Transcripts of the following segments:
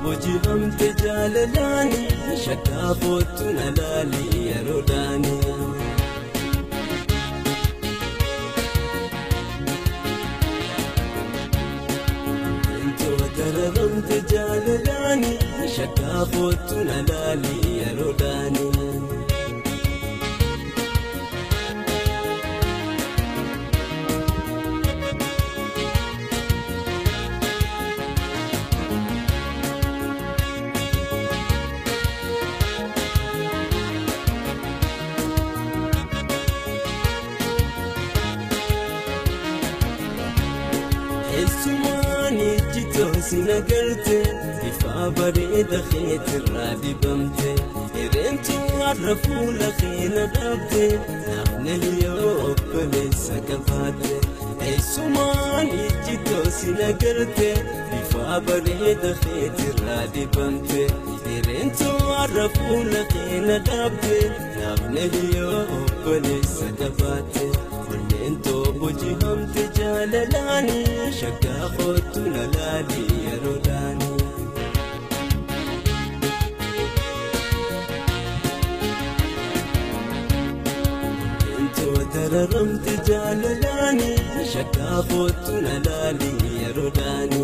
Booji'amte jaalalaani shakkaa foottu na laali yeroo daani. Entoo dararamte jaalalaani shakkaa foottu na laali yeroo daani. Eessumaan ijjitoo si nagarte bifa bareeda keetirraa dibamte Ireentu har'a fuula kee na dhaabde naafna yoo obboleessa qabaatte. Eessumaan ijjitoo si nagarte bifa bareeda keetirraa dibamte Ireentu har'a fuula kee na dhaabde naafna yoo obboleessa qabaatte. Onneen booji'amte jaalalaani shakkaa foottu na laali yeroo daani. Entoo dararamte jaalalaani shakkaa foottu na laali yeroo daani.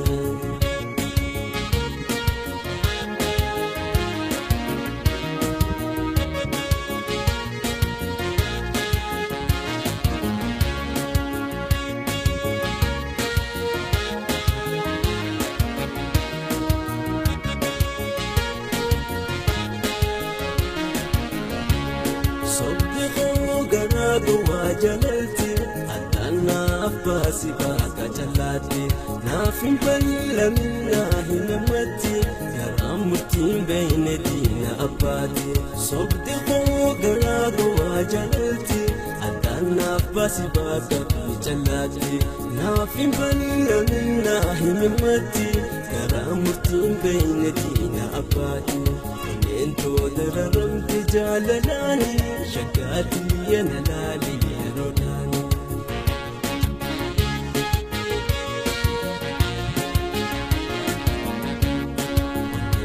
Sobdi koo garaa gowwaa jalalti addaan naaf baasi baaka jallaatti naaf hin bal'amin naa hin hammatti garaan murtiin beeyne diina abbaati. Sobdi koo garaa gowwaa jalalti addaan naaf baasi baaka jallaatti naaf hin bal'amin naa hin hammatti garaan murtiin beeyne diina abbaati. Entoo dararamte jaalalaani shakkaatii na laali yeroo daani.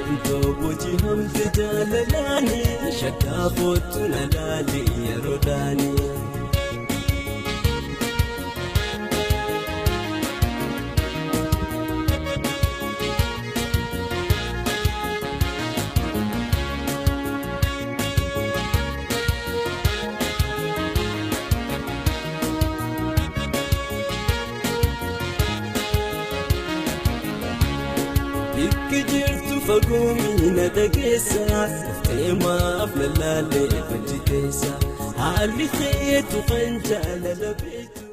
Entoo booji'amte jaalalaani shakkaa foottu na laali yeroo daani. Bikki jirtu fagoo miina dhageessa dhuftee maaf lallaalee hojjeteessa haalli keetu kan jaalala beektu.